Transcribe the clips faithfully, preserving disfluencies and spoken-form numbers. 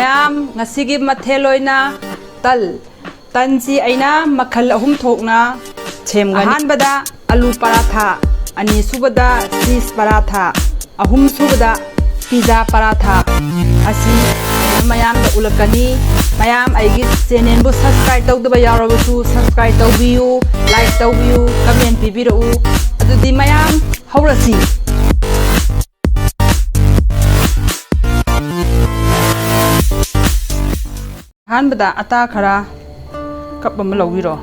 ꯃꯌꯥꯝ, ꯉꯁꯤꯒꯤ ꯃꯊꯦꯜ ꯑꯣꯏꯅ ꯇꯟ꯫ ꯇꯟꯁꯤ ꯑꯩꯅ ꯃꯈꯜ ꯑꯍꯨꯝ ꯊꯣꯛꯅ ꯁꯦꯝꯒꯅꯤ꯫ ꯑꯍꯥꯟꯕꯗ ꯑꯂꯨ ꯄꯔꯥꯊꯥ, ꯑꯅꯤꯁꯨꯕꯗ ꯆꯤꯁ ꯄꯔꯥꯊꯥ, ꯑꯍꯨꯝꯁꯨꯕꯗ ꯄꯤꯖꯥ ꯄꯔꯥꯊꯥ꯫ ꯑꯁꯤ ꯑꯩꯅ ꯃꯌꯥꯝꯗ ꯎꯠꯂꯛꯀꯅꯤ꯫ ꯃꯌꯥꯝ ꯑꯩꯒꯤ ꯆꯦꯅꯦꯜꯕꯨ subscribe ꯇꯧꯗꯕ ꯌꯥꯎꯔꯕꯁꯨ subscribe ꯇꯧꯕꯤꯌꯨ, like ꯇꯧꯕꯤꯌꯨ, comment ꯄꯤꯕꯤꯔꯛꯎ꯫ ꯑꯗꯨꯗꯤ ꯃꯌꯥꯝ ꯍꯧꯔꯁꯤ꯫ ꯑꯍꯥꯟꯕꯗ ꯑꯇꯥ ꯈꯔ cup ꯑꯃ ꯂꯧꯕꯤꯔꯣ꯫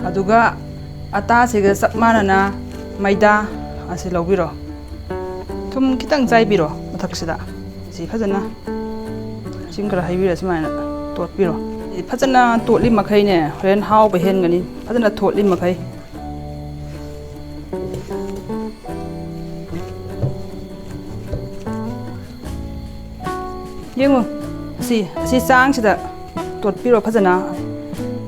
ꯑꯗꯨꯒ ꯑꯇꯥꯁꯤꯒ ꯆꯞ ꯃꯥꯟꯅꯅ ꯃꯩꯗꯥ ꯑꯁꯤ ꯂꯧꯕꯤꯔꯣ꯫ ꯊꯨꯝ ꯈꯤꯇꯪ ꯆꯥꯏꯕꯤꯔꯣ ꯃꯊꯛꯁꯤꯗ꯫ ꯁꯤ ꯐꯖꯅ ꯏꯁꯤꯡ ꯈꯔ ꯍꯩꯕꯤꯔ ꯁꯨꯃꯥꯏꯅ ꯇꯣꯠꯄꯤꯔꯣ꯫ ꯁꯤ ꯐꯖꯅ ꯇꯣꯠꯂꯤ ꯃꯈꯩꯅꯦ ꯍꯣꯔꯦꯟ ꯍꯥꯎꯕ ꯍꯦꯟꯒꯅꯤ꯫ ꯐꯖꯅ ꯊꯣꯠꯂꯤ ꯃꯈꯩ꯫ ꯌꯦꯡꯉꯨ, ꯑꯁꯤ, ꯑꯁꯤ ꯆꯥꯡꯁꯤꯗ ꯇꯣꯠꯄꯤꯔꯣ ꯐꯖꯅ꯫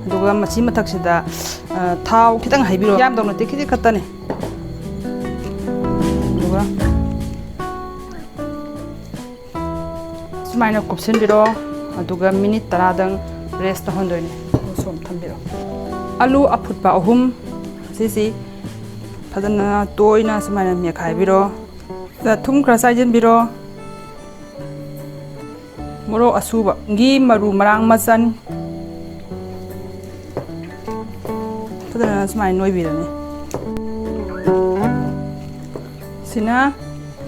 ꯑꯗꯨꯒ ꯃꯁꯤ ꯃꯊꯛꯁꯤꯗ, ꯑ, ꯊꯥꯎ ꯈꯤꯇꯪ ꯍꯩꯕꯤꯔꯣ꯫ ꯌꯥꯝꯗꯧ ꯅꯠꯇꯦ, ꯈꯤꯇꯪ ꯈꯛꯇꯅꯤ꯫ ꯑꯗꯨꯒ ꯁꯨꯃꯥꯏꯅ ꯀꯨꯞꯁꯤꯟꯕꯤꯔꯣ꯫ ꯑꯗꯨꯒ minute ꯇꯔꯥꯗꯪ rest ꯇꯧꯍꯟꯗꯣꯏꯅꯦ꯫ ꯁꯣꯝ ꯊꯝꯕꯤꯔꯣ꯫ ꯑꯂꯨ ꯑꯐꯨꯠꯄ ꯑꯍꯨꯝ, ꯑꯁꯤꯁꯤ ꯐꯖꯅ ꯇꯣꯏꯅ ꯁꯨꯃꯥꯏꯅ ꯃꯦꯠꯈꯥꯏꯕꯤꯔꯣ꯫ ꯁꯤꯗ ꯊꯨꯝ ꯈꯔ ꯆꯥꯏꯁꯤꯟꯕꯤꯔꯣ꯫ ꯃꯣꯔꯣꯛ ꯑꯁꯨꯕꯒꯤ ꯃꯔꯨ ꯃꯔꯥꯡ ꯃꯆꯜ ꯐꯖꯅ ꯁꯨꯃꯥꯏꯅ ꯅꯣꯏꯕꯤꯔꯅꯤ꯫ ꯁꯤꯅ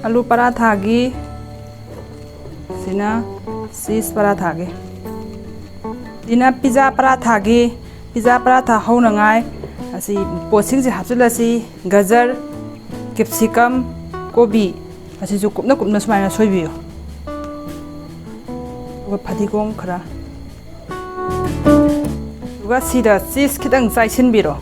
ꯑꯂꯨ ꯄꯔꯥꯊꯥꯒꯤ, ꯁꯤꯅ ꯆꯤꯁ ꯄꯔꯥꯊꯥꯒꯤ, ꯁꯤꯅ ꯄꯤꯖꯥ ꯄꯔꯥꯊꯥꯒꯤ꯫ ꯄꯤꯖꯥ ꯄꯔꯥꯊꯥ ꯍꯧꯅꯉꯥꯏ ꯑꯁꯤ ꯄꯣꯠꯁꯤꯡꯁꯦ ꯍꯥꯞꯆꯤꯜꯂꯁꯤ꯫ ꯒꯖꯔ, capsicum, ꯀꯣꯕꯤ, ꯑꯁꯤꯁꯨ ꯀꯨꯞꯅ ꯀꯨꯞꯅ ꯁꯨꯃꯥꯏꯅ ꯁꯣꯏꯕꯤꯌꯨ꯫ ꯑꯗꯨꯒ ꯐꯗꯤꯒꯣꯝ ꯈꯔ, ꯑꯗꯨꯒ ꯁꯤꯗ ꯆꯤꯁ ꯈꯤꯇꯪ ꯆꯥꯏꯁꯤꯟꯕꯤꯔꯣ꯫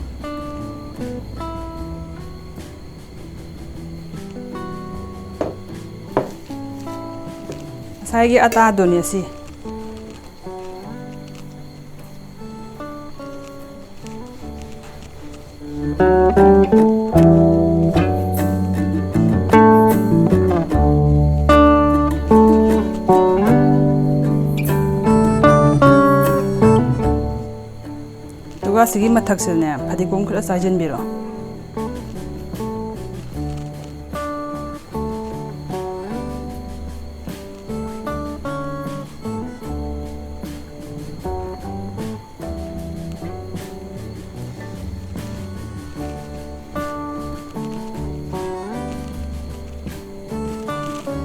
ꯉꯁꯥꯏꯒꯤ ꯑꯇꯥꯗꯨꯅꯦ ꯁꯤ꯫ ꯑꯁꯤꯒꯤ ꯃꯊꯛꯁꯤꯗꯅꯦ ꯐꯗꯤꯒꯣꯝ ꯈꯔ ꯆꯥꯏꯁꯤꯟꯕꯤꯔꯣ꯫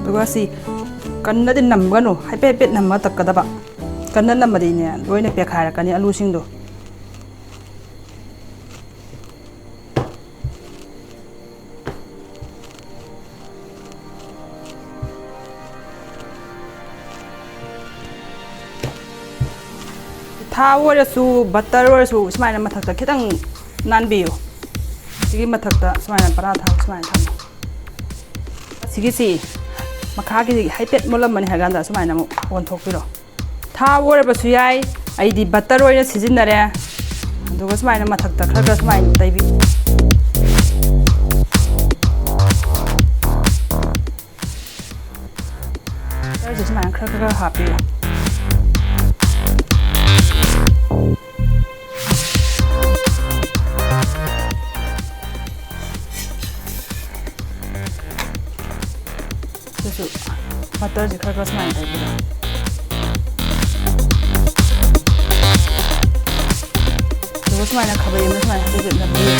ꯑꯗꯨꯒ ꯁꯤ ꯀꯟꯅꯗꯤ ꯅꯝꯒꯅꯨ, ꯍꯥꯏꯐꯦꯠ ꯍꯥꯏꯐꯦꯠ ꯅꯝꯃ ꯇꯛꯀꯗꯕ꯫ ꯀꯟꯅ ꯅꯝꯃꯗꯤꯅꯦ, ꯂꯣꯏꯅ ꯄꯦꯠꯈꯥꯏꯔꯛꯀꯅꯤ ꯑꯂꯨꯁꯤꯡꯗꯣ꯫ ꯊꯥꯎ ꯑꯣꯏꯔꯁꯨ, ꯕꯇꯔ ꯑꯣꯏꯔꯁꯨ, ꯁꯨꯃꯥꯏꯅ ꯃꯊꯛꯇ ꯈꯤꯇꯪ ꯅꯥꯟꯕꯤꯌꯨ꯫ ꯁꯤꯒꯤ ꯃꯊꯛꯇ ꯁꯨꯃꯥꯏꯅ ꯄꯔꯥ ꯊꯥꯎ ꯁꯨꯃꯥꯏꯅ ꯊꯝꯃꯣ꯫ ꯁꯤꯒꯤꯁꯤ ꯃꯈꯥꯒꯤ ꯍꯥꯏꯐꯦꯠ ꯃꯨꯜꯂꯝꯃꯅꯤ ꯍꯥꯏ ꯀꯥꯟꯗ ꯁꯨꯃꯥꯏꯅ ꯑꯃꯨꯛ ꯑꯣꯟꯊꯣꯛꯄꯤꯔꯣ꯫ ꯊꯥꯎ ꯑꯣꯏꯔꯕꯁꯨ ꯌꯥꯏ, ꯑꯩꯗꯤ ꯕꯇꯔ ꯑꯣꯏꯅ ꯁꯤꯖꯤꯟꯅꯔꯦ꯫ ꯑꯗꯨꯒ ꯁꯨꯃꯥꯏꯅ ꯃꯊꯛꯇ ꯈꯔ ꯈꯔ ꯁꯨꯃꯥꯏꯅ ꯇꯩꯕꯤ꯫ ꯕꯇꯔꯁꯦ ꯁꯨꯃꯥꯏꯅ ꯈꯔ ꯈꯔ ꯍꯥꯞꯄꯤꯌꯨ꯫ ꯑꯗꯨꯁꯨ ꯕꯇꯔꯁꯦ ꯈꯔ ꯈꯔ ꯁꯨꯃꯥꯏꯅ ꯇꯩꯕꯤꯔꯣ꯫ ꯑꯗꯨꯒ ꯁꯨꯃꯥꯏꯅ ꯈꯥꯕꯩ ꯑꯃ ꯁꯨꯃꯥꯏꯅ ꯍꯥꯏꯐꯦꯠ ꯅꯝꯕꯤꯌꯨ꯫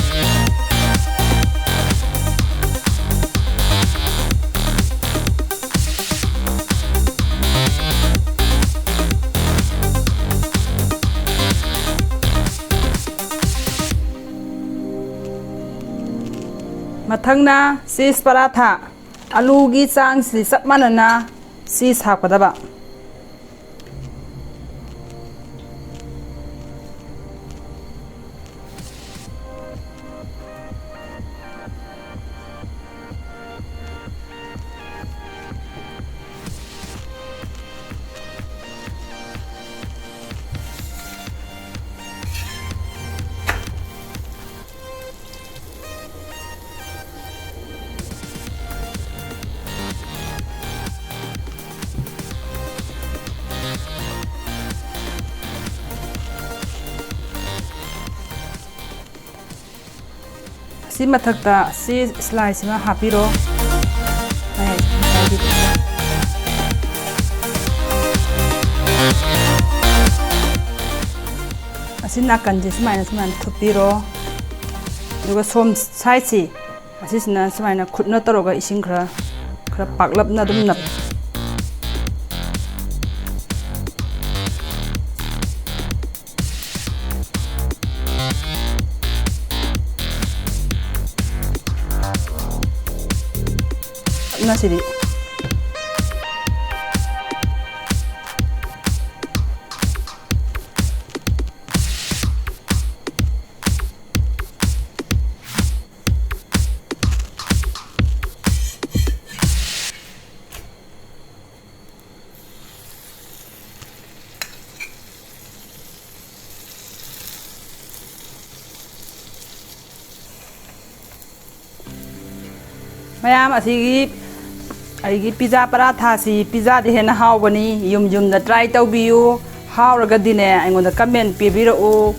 ꯃꯊꯪꯅ ꯆꯤꯁ ꯄꯔꯥꯊꯥ꯫ ꯑꯂꯨꯒꯤ ꯆꯥꯡꯁꯤ ꯆꯞ ꯃꯥꯟꯅꯅ ꯆꯤꯁ ꯍꯥꯞꯀꯗꯕ꯫ ꯁꯤ ꯃꯊꯛꯇ ꯁꯤ slice ꯁꯤꯃ ꯍꯥꯞꯄꯤꯔꯣ꯫ ꯃꯌꯥꯏ-, ꯃꯌꯥꯏꯒꯤꯗꯨ꯫ ꯑꯁꯤ ꯅꯥꯀꯟꯁꯦ ꯁꯨꯃꯥꯏꯅ, ꯁꯨꯃꯥꯏꯅ ꯊꯨꯞꯄꯤꯔꯣ꯫ ꯑꯗꯨꯒ ꯁꯣꯝ side ꯁꯤ, ꯑꯁꯤꯁꯤꯅ ꯁꯨꯃꯥꯏꯅ ꯈꯨꯠꯅ ꯇꯧꯔꯒ ꯏꯁꯤꯡ ꯈꯔ, ꯈꯔ ꯄꯥꯛꯂꯞꯅ ꯑꯗꯨꯝ ꯅꯞ-, ꯅꯞꯅ ꯁꯤꯗꯤ꯫ ꯃꯌꯥꯝ, ꯑꯁꯤꯒꯤ ꯑꯩꯒꯤ pizza ꯄꯔꯥꯊꯥꯁꯤ, pizza ꯗꯤ ꯍꯦꯟꯅ ꯍꯥꯎꯕꯅꯤ꯫ ꯌꯨꯝ ꯌꯨꯝꯗ try ꯇꯧꯕꯤꯌꯨ꯫ ꯍꯥꯎꯔꯒꯗꯤꯅꯦ, ꯑꯩꯉꯣꯟꯗ comment ꯄꯤꯕꯤꯔꯛꯎ꯫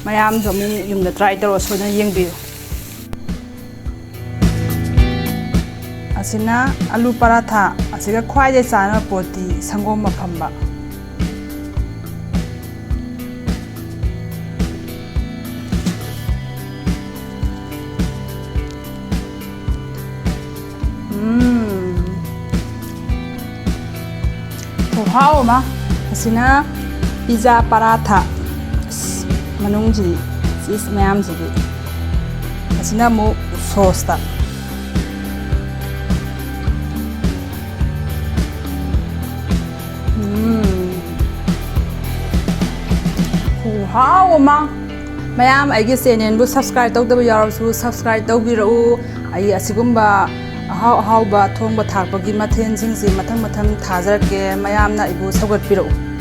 ꯃꯌꯥꯝꯁꯨ ꯑꯃꯨꯛ ꯌꯨꯝꯗ try ꯇꯧꯔ ꯁꯣꯏꯗꯅ ꯌꯦꯡꯕꯤꯌꯨ꯫ ꯑꯁꯤꯅ ꯑꯂꯨ ꯄꯔꯥꯊꯥ, ꯑꯁꯤꯒ ꯈ꯭ꯋꯥꯏꯗꯩ ꯆꯥꯅꯕ ꯄꯣꯠꯇꯤ ꯁꯪꯒꯣꯝ ꯑꯐꯝꯕ꯫ ꯎꯝ꯫ ꯈꯨꯍꯥꯎ ꯑꯃ꯫ ꯑꯁꯤꯅ pizza ꯄꯔꯥꯊꯥ꯫ ꯑꯁ, ꯃꯅꯨꯡꯁꯤꯗꯤ cheese ꯃꯌꯥꯝꯁꯤꯗꯤ꯫ ꯑꯁꯤꯅ ꯑꯃꯨꯛ sauce ꯇ꯫ ꯎꯝ꯫ ꯈꯨꯍꯥꯎ ꯑꯃ꯫ ꯃꯌꯥꯝ, ꯑꯩꯒꯤ channel ꯕꯨ subscribe ꯇꯧꯗꯕ ꯌꯥꯎꯔꯁꯨ subscribe ꯇꯧꯕꯤꯔꯛꯎ꯫ ꯑꯩ ꯑꯁꯤꯒꯨꯝꯕ ꯑꯍꯥꯎ ꯑꯍꯥꯎꯕ ꯊꯣꯡꯕ ꯊꯥꯛꯄꯒꯤ ꯃꯊꯦꯜꯁꯤꯡꯁꯤ ꯃꯊꯪ ꯃꯊꯪ ꯊꯥꯖꯔꯛꯀꯦ꯫ ꯃꯌꯥꯝꯅ ꯑꯩꯕꯨ ꯁꯧꯒꯠꯄꯤꯔꯛꯎ꯫